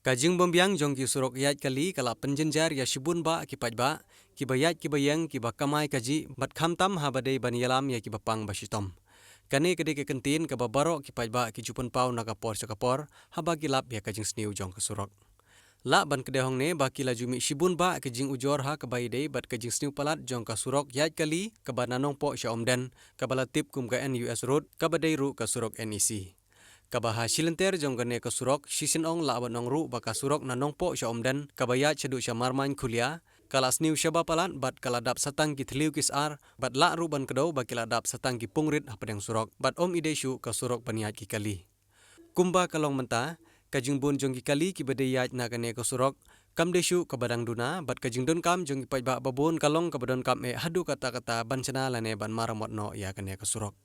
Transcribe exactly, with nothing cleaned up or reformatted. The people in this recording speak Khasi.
Ka jingbym biang jong ki surok iaid kali ka la pynjynjar ia shibun bah ki paidbah, kiba iaid kiba ieng, kiba kamai kajih bad khamtam haba dei ban ialam ia kiba pang ba shitom. Kane ka dei ka kyntien kaba baroh ki paidbah ki ju pynpaw na ka por sha ka por haba ki lap ia ka jingsniew jong ka surok. Lah ban kdew hangne ba ki la ju mih shibun bah ki jingujor ha kaba iadei bad ka jingsniew palat jong ka surok iaid kali kaba na Nongpoh sha Umden, kaba la tip kum ka NUS Road, kaba dei ruh ka surok NEC. Kaba ha shilynter jong kane ka surok shisien ong lah ban ong ruh ba ka surok na Nongpoh sha Umden kaba iaid shaduh sha Marmain Khulia ka la sniew shaba palat bad ka la dap sa tang ki thliew ki sar bad lah ruh ban kdew ba ki la dap sa tang ki pung rit hapdeng surok bad ym i dei shuh ka surok ban iaid ki kali. Kumba ka long mynta, ka jingbun jong ki kali kiba dei iaid na kane ka surok kam dei shuh kaba dang duna bad ka jingdonkam jong ki paidbah babun ka long kaba donkam eh haduh katta katta ban shna lane ban maramot noh ia kane ka surok.